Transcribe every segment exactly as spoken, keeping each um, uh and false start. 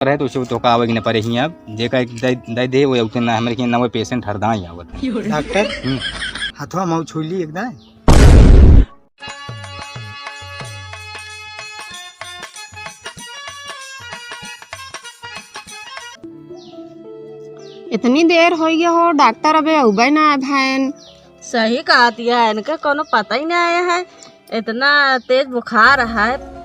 रहे तो उसे तो का आवे के न परे ही। अब जेका एक दे, दे दे, वो उतने ना, हमरे के नवे patient हरदम ही आवत है। डॉक्टर, हम्म। हथवा मऊ छू ली एकदम। इतनी देर होइ गया हो, डॉक्टर अबे अउबे ना आए भैन। सही कहत है, इनके कोनो पता ही ना आया है। इतना तेज बुखार है,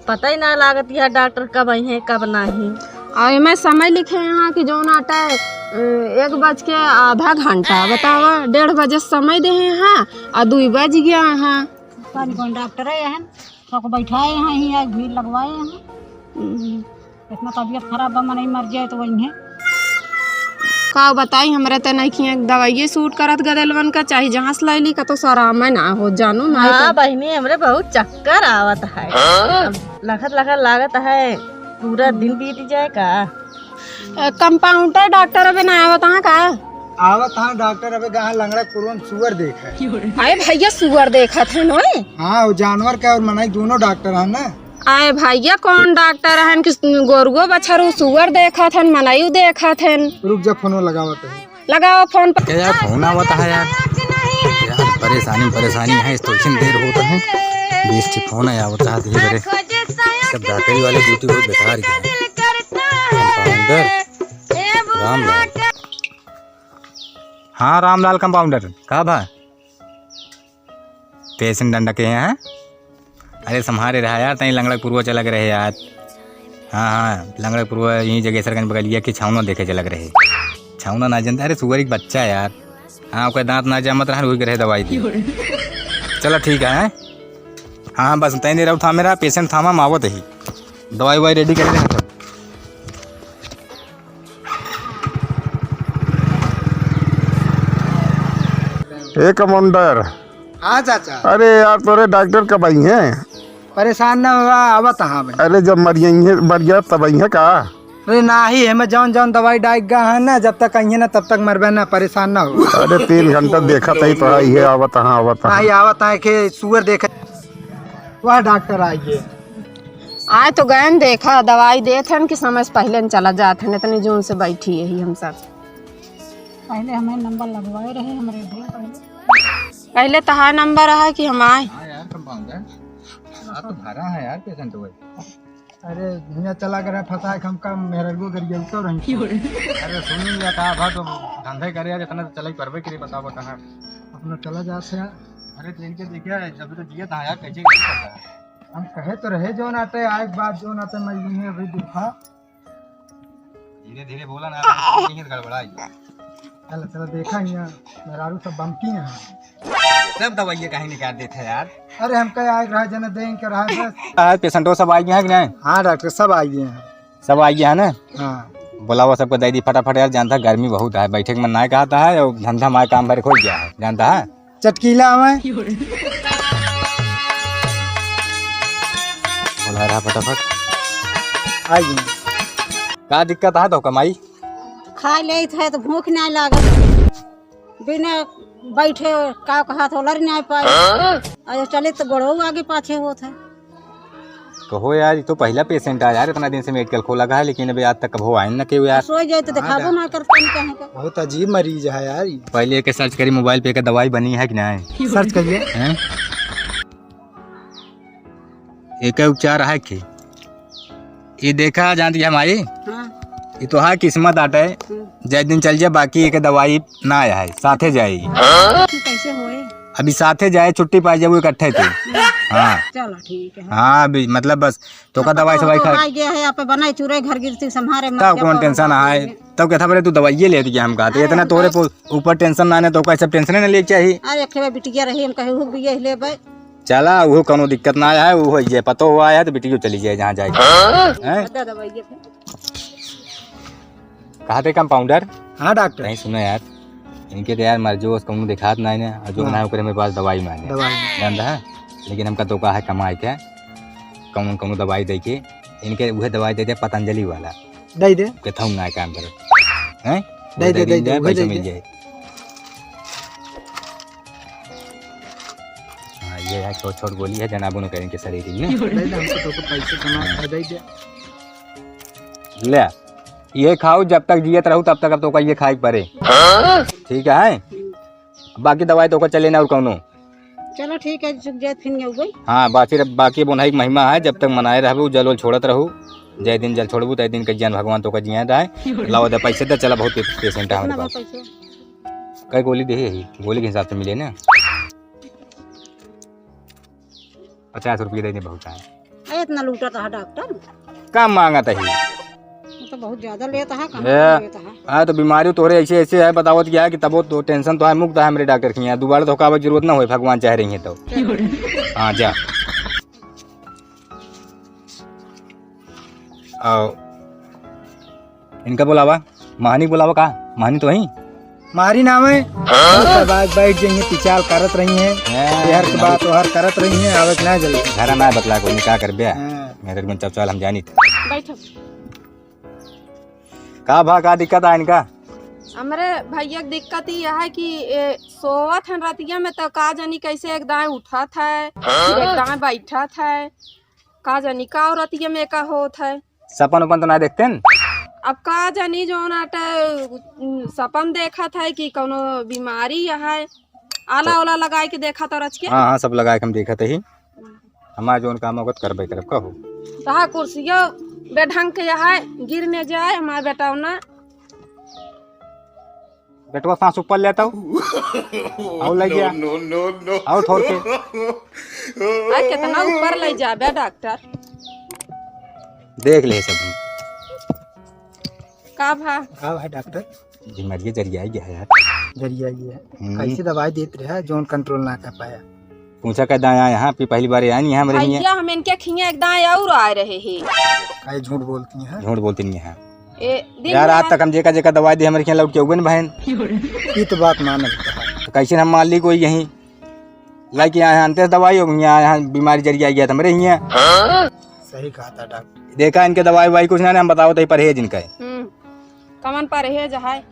पता ही ना लागत है डॉक्टर कब आई हैं, कब नहीं। और मैं समय लिखे यहाँ कि जौन आटा है, अ, एक बज के आधा घंटा, बतावा, डेढ़ बजे समय दे हैं यहाँ, और दुई बज गया यहाँ। कौन, कौन डॉक्टर है यहाँ? सबको बैठाए हैं यहाँ, भीड़ लगवाए हैं। हम्म। इतना तबीयत खराब बा, मनई मर जाए तो वही है। का बताई, हमरा त नइखिए दवाइये सूट करत गदेलवन का, चाहे जहाँ से लैली का तो आराम ना हो, जानो ना हाँ तो। बहिनी, हमरे बहुत चक्कर आवत है। हाँ? अब लखत लखत लागत है, पूरा दिन बीत जाए का। अ, कंपाउंडर डॉक्टर अबे ना आवत हाँ का? आवत हाँ डॉक्टर, अबे कहाँ लंगड़ा पुरवन सुअर देखे। अरे भैया, सुअर देखत है नोए? हाँ, वो जानवर का और मनई दोनों डॉक्टर हैं ना। आए भैया, कौन डॉक्टर हन कि गोरुओ बछरू सुअर देखत हन, मनई देखत हन? रुक जा, फोनो लगावत है। लगाओ फोन पर। क्या यार, फोन आवत है यार। यार, परेशानी, परेशानी है, तो इतनी देर होत है। बीस ठे फोन है आवत है, धीरे धीरे। सब डॉक्टरी वाले ड्यूटी बहुत बेकार है। कंपाउंडर रामलाल। हाँ, रामलाल कंपाउंडर, का भा? पेशेंट डंडा के हैं? अरे, सम्हारे रहा यार, तहीं लंगड़कपुरवा चलक रहे यार। हाँ, हाँ, लंगड़कपुरवा यहीं जगेसरगंज बगलिया के छावना देखे चलक रहे। छावना ना जानते? अरे, सुअर एक बच्चा यार। हाँ, ओकर दांत ना जामत रहा, वही के रहे दवाई दी। चलो, ठीक है, हैं? हाँ, हाँ, बस तहीं दे रहो, थामे रहा, पेशेंट थामा, हम आवत ही। दवाई ववाई रेडी कर रहे हैं सब। ए कमांडर। हाँ चाचा। अरे यार, तोरे डॉक्टर कब आई हैं? परेशान ना हुआ, आवत हाँ भाई। अरे जब मरियइहें, मरिया तब अइहें का? अरे नाही, हमें जौन जौन दवाई डाइक गा है ना, जब तक अइहें ना तब तक मरबे ना, परेशान ना हो। अरे तीन घंटा देखत ही तो आई है, आवत हाँ, आवत हाँ। नाही, आवत हाँ के सुअर देखे। वाह डॉक्टर आइए। आए तो गयन देखा, दवाई देत हन कि समय से पहले न चला जात हन, इतनी जून से बैठी यही हम सब। पहले हमें नंबर लगवाए रहे, हमरे दे पहले। पहले तहार नंबर रहा कि हम आए। हाँ यार, कंपाउंडर, आज तो भरा है यार पेशेंट वही। अरे, हियाँ चला गया फंसा के हमका मेहरगो गरिया तो रही। अरे सुन लिया था, भा तो धंधे करे यार, इतना तो चला ही परबे करे, बताओ कहाँ। अपना चला जाते हैं। अरे तो इनके देखिए, जब तो जिया था यार, कैसे कैसे करता है? हम कहे तो रहे जो ना आते, आए के बाद जो ना आते, मैं यूं ही अभी देखा। धीरे धीरे बोला ना, नहीं तो गड़बड़ाई। चलो, चलो, देखा ही है, मेहरारू सब बमकी हैं। सब दवाइयाँ काहे निकाल देते हैं यार? अरे, हम कहे आए रहा, जने दे, इनके रहा बस। आज पेशेंटों सब आ गए हैं कि नहीं? हाँ डॉक्टर, सब आ गए हैं। सब आ गया है ना? हाँ। बुलावा सबको दे दी फटाफट यार, जानता गर्मी बहुत है, बैठे के मन ना कहता है और धंधा माय काम भर खोल गया है, जानता है? चटकीला हमें। बोला रहा फटाफट। आ गई। का दिक्कत है तो कमाई? खा लेत है तो भूख ना लागत। बिना बैठे का कहत होलर ना पाए। हाँ? और चले तो गोड़ो आगे पाछे होत है। कहो यार, ये तो पहला पेशेंट है यार, इतना दिन से मेडिकल खोला का है, लेकिन अभी आज तक कभो आइन न केहू यार। सोई जाए तो हाँ, दिखाबो ना। ना करता नहीं कहीं का। बहुत अजीब मरीज है यार ये। पहले एके सर्च करी मोबाइल पे, एके दवाई बनी है कि नहीं? सर्च करिए। हैं? एके उपचार है कि? ये देखा जानती है हमारी? हाँ। ये तो है किस्मत आटे। हम्म। जय दिन चल जाए, बाकी एके दवाई ना आया है, साथे जाए। हाँ? कैसे होए? अभी साथे जाए, छुट्टी पाए जाए, वो इकट्ठे थे। हाँ। चलो, ठीक है। हाँ, अभी मतलब बस, तोका दवाई सवाई खा। आ गया है, आप बनाए चूरे, घर गिरती संभारे, मर तब गया कौन तो टेंशन हम आए? तब कहता, "बोले, तू दवाइये ले दिया हम कहते, अरे, इतना हम तोरे तो पो-, ऊपर टेंशन ना आने, तो का सब टेंशन ना लेके चाहिए।" अरे, एक ठे बिटिया रही, हम कहे, "हुक भी यही लेबे।" चला, वो कोनो दिक्कत ना आया है, वो हो जाए, पतो हुआ है, तो बिटियो चली जाए जहाँ जाए। हाँ? हैं? दे दवाइये फिर। कहा थे कंपाउंडर? हाँ डॉक्टर। कहीं सुनो यार, इनके तो यार मर्जो से कहूँ दिखात ना है ना, और जो हाँ। ना ओकरे मेरे पास दवाई मांगे। दवाई मांगे। जानता है? लेकिन हमका धोखा है कमाए के, कौन कौन दवाई दे के, इनके वह दवाई दे दे पतंजलि वाला। दे दे। के थाऊ ना काम करे। हैं? दे दे, दे दे, दे, वह पैसा दे मिल दे। जाए। हाँ, ये है छोट छोट गोली है, जनाबो न करें के शरीर में। दे दे, हमको तो पैसे कमा के दे दे। ले, ये खाऊ, जब तक जियत रहू तब तक अब तोका ये खाए के परे। हाँ? ठीक है, बाकी दवाई तोका चले ना और कौनो। चलो ठीक है, जब जाए फिर ये हुई। हाँ, बाकी, बाकी बोनाई के महिमा है, जब तक मनाए रहबू, जल उल छोड़त रहू, जय दिन जल छोड़बू, तय दिन कहियान भगवान तोका जिया रहे। लाओ दे पैसे दे, चला बहुत patient है हमरे कितना पास। पैसे? कई गोली दे ही, गोली के हिसाब से मिले ना। पचास रुपये दे दे, बहुत है। ए, इतना लूटत है डॉक्टर। कम मांगत है। वो तो बहुत ज्यादा लेता है, कहाँ ए, से लेता है? हाँ, तो बीमारी तोहरे ऐसे, ऐसे है, बतावत क्या है कि तबो तो tension तो है, मुक्त है हमरे डॉक्टर के यहाँ। दोबारा तो का जरूरत ना होए, भगवान चाह रही है तो। हाँ, जा। आओ। इनका बुलावा, महानी बुलावा का? महानी तो ही? मारी नाम है। हाँ? सब आज बैठ जाइए, पिचाल करत रही हैं। हाँ, यार के बात ओहर करत रही हैं, आवत ना जल्दी। घर ना बतला कोई, का कर बे? हाँ। मेरे को चपचाल हम जानी थे। बैठो। का भा, का दिक्कत है इनका? हमरे भैया के दिक्कत ई है कि ए, सोवत हन रतिया में तो का जानी कैसे एक दाएं उठत है, फिर एक दाएं बैठत है, का जानी का रतिया में का होत है। सपन उपन तो ना देखते न? अब का जानी जौन आटे, उम, सपन देखत है कि कौनो बीमारी है, आला ओला लगाए के देखत है रच के। हाँ, हाँ, सब लगाए के हम देखत ही। हमार जौन काम होगत करबे करब, कहो। तहा कुर्सियो बेढंग के यहाँ गिर न जाए हमार बेटौना। बेटवा सांस ऊपर लेता हूँ। आओ ले गया। No, no, no, no। आओ ठोर के। आ, कितना ऊपर ले जाबे डॉक्टर? देख ले सब। का भा? का भा डॉक्टर? बीमारी जरिया गया है यार। जरिया गया है। हम्म। कैसे दवाई देत रहा, जौन control ना कर पाया? पूछा का दाया यहाँ पे पहली बार आए नहीं, हम रही हैं। भैया, हम इनके खिया एक दाएं और आए रहे हैं। काहे झूठ बोलती हैं? झूठ बोलती नहीं है। ए, दिन यार, आज भर तक हम जेका जेका दवाई दे, हमरे खिया लौट के उबे न बहन। ये तो बात मानत है। तो कैसे हम मान ली कोई यहीं लेके आए हैं, अंते से दवाई हो गई, यहाँ, यहाँ बीमारी जरिया गया था, हमरे ही है। सही कहा था डॉक्टर। देखा, इनके दवाई ववाई कुछ ना, हम बताओ तो ही परहेज इनका है। हम्म, कमन परहेज है?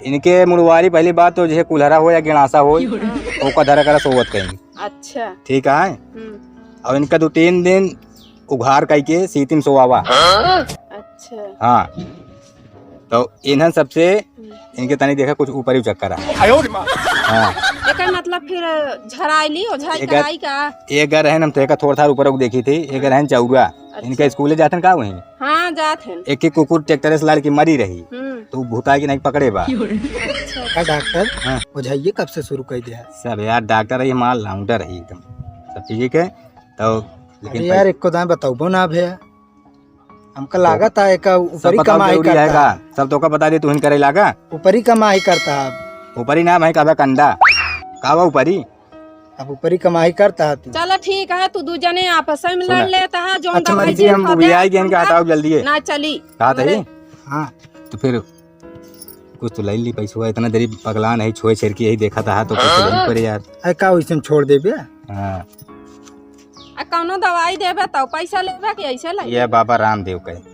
इनके मुड़वारी पहली बात तो जैसे कुल्हरा हो या गिणासा हो, हाँ। ओका धरा करा सोवत कहीं। अच्छा। ठीक है। हम्म। और इनका दो तीन दिन उघार कई के सीतिम सोआवा। अच्छा। हाँ। तो इन्हन सबसे हम्म। इनके तनी देखा कुछ ऊपर ही चक्कर है। आयो रे माँ। हाँ। एकर मतलब फिर झराइली हो, झाई एकर, कराई का? एकर रहन हम तेका थोड़ा था ऊपर को देखी थी, एकर रहन चौरा। अच्छा। इनके स्कूले जातन का वहीं? हाँ, जात हन। एक ही कुकुर ट्रैक्टर से लड़ के मरी रही, हम्म। तो भूता के नहीं पकड़े बा। अच्छा। का डॉक्टर? हाँ। ओझाइये कब से शुरू कर दिया? सब यार डॉक्टर है, ये माल लाउंडर है एकदम, सब चीजें के। तो लेकिन अरे यार, पैसा एको दाएं बताओ ना भैया, हमका लागत है एका सब ऊपरी बताओ कमाई जरूरी है करता का? है। सब तोका बता दे, तू हिन करे लागा। ऊपरी कमाई करता है। ऊपरी नाम है का बा कंडा? का बा ऊपरी? अब ऊपरी कमाई करता है तू। चला ठीक है, तू दू जने आपस में लड़ सुना। लेता है, जौन अच्छा, दवाई मर्जी हम खा दे, उबियाई गए इनका हमका हटाओ जल्दी है। ना चली। कहा था हमरे ये? हाँ। तो फिर कुछ तो ले ली पैसवा, इतना देरी पगलान है, छोए छेर की यही देखा था, तो कुछ तो ले पड़े यार। अरे का वैसे हम छोड़ देबे? हाँ। आ, कौनो दवाई देबे तो पैसा लेबे कि ऐसे ले? ये बाबा रामदेव का है।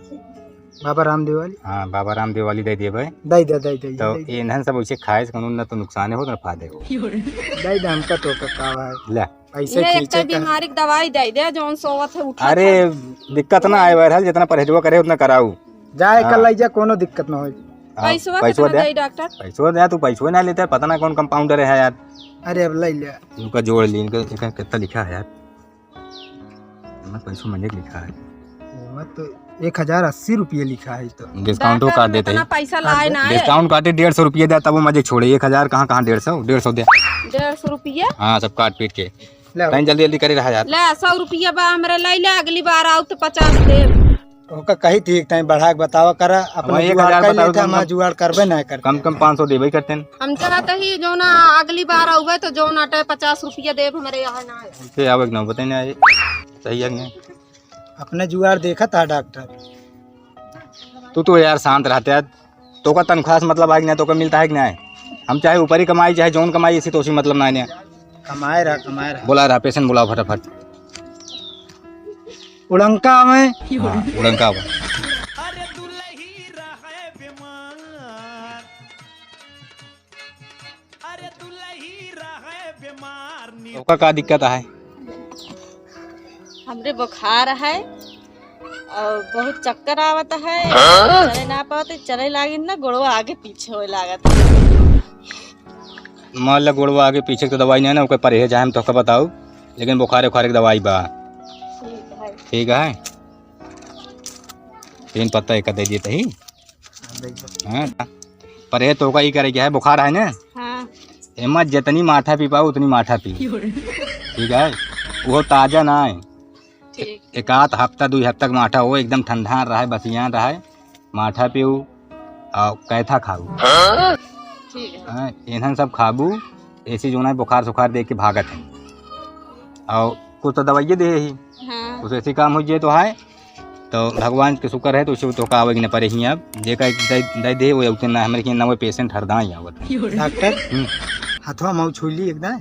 बाबा रामदेव वाली? हाँ, बाबा रामदेव वाली दे देबे। दे दे, दे दे, तो दे दे। इन्हन सब वैसे खाए से कौनो ना तो नुकसान हो, ना फायदे हो। दे दे, हमका तो का, का है? ले। ऐसे ये एक खींचे तो का? बीमारी की दवाई दे दे, जौन सोवत है, उठा अरे, खा। दिक्कत ना आए, बहरहाल, जितना परहेजवा करे, उतना कराऊ। जाए हाँ। कल लई जा, कोनो दिक्कत ना होई। हाँ, पैसवा पैसवा कितना दे। दे डॉक्टर? पैसवा दे, तू पैसवा ना लेता है, पता ना कौन कंपाउंडर है यार। अरे, अब लई ले। इनका जोड़ ली, इनका, इनका कितना लिखा है यार? मैं पैसों में लिखा है। कीमत तो एक हजार अस्सी रुपये लिखा है तो। डिस्काउंट डॉक्टर काट देते इतना हैं। पैसा लाए ना है। डिस्काउंट काटे डेढ़ सौ रुपये दे, तब वो मजे छोड़े। एक हजार कहाँ, कहाँ डेढ़ सौ? डेढ़ सौ दे। डेढ़ सौ रुपये? हाँ, सब काट पीट के। ले। टाइम जल्दी जल्दी करे रहा यार। ले, सौ रुपया बा हमरे, ले ले, अगली बार आउ तो पचास देब। ओका कही ठीक टाइम बढ़ा के बतावा करा, अपना हमारे एक जुगाड़ हजार कर बताओ लेते, तुम, हमारा हम जुगाड़ करबे ना करते। कम कम पाँच सौ देबे करते हैं। हम चाहते ही जो ना अगली बार आउबे तो जो ना टे पचास रुपया देब हमरे यहाँ ना आए। से आवे के ना बताए ना आए, सही है कि नहीं? अपने जुगाड़ देखा था डॉक्टर। तू तो यार शांत रहते यार। तोका तनख्वाह से मतलब है कि नहीं, तोका मिलता है कि नहीं? हम चाहे ऊपरी कमाई, चाहे जौन कमाई, इसी तो उसी मतलब ना है। कमाए रहा, कमाए रहा। बुला रहा, पेशेंट बुलाओ फटाफट। उड़ंका में। हाँ, उड़ंका में। अरे दुलही रहे बीमार नी। ओका का दिक्कत है? हमरे बुखार है, और बहुत चक्कर आवत है, हाँ? चले ना पावत, चले लागिन ना, गोड़वा आगे पीछे होए लागत है। मान ला गोड़वा आगे पीछे के तो दवाई नहीं ना, ओकर परहेज है, हम तोहका बताऊ, लेकिन बुखारे उखारे के दवाई बा। ठीक है। ठीक है, तीन पत्ता एक दे दिए तही। हाँ, परहेज तोहका ई करे के है, बुखार है ना, हाँ। एमा जितनी माठा पी पाऊ उतनी माठा पी। ठीक है, वो ताजा ना है। ठीक। एक आध हफ्ता, दुई हफ्ता के माठा हो, एकदम ठंडा रहे, बसियान रहे, माठा पीऊ और कैथा खाऊ। ठीक है। हाँ, इन्हन सब खाबू, ऐसे जो ना बुखार सुखार देख के भागत है। और कुछ तो दवाइये दे ही, हाँ। कुछ ऐसे काम हो जाए तो है, तो भगवान के शुक्र है, तो उसे तो का आवेगी न परे ही। अब जेका दे, दे दे, वो उतने ना, हमारे के नवे पेशेंट हरदा ही आवत। डॉक्टर, हम्म। हथवा मऊ छू ली एकदम।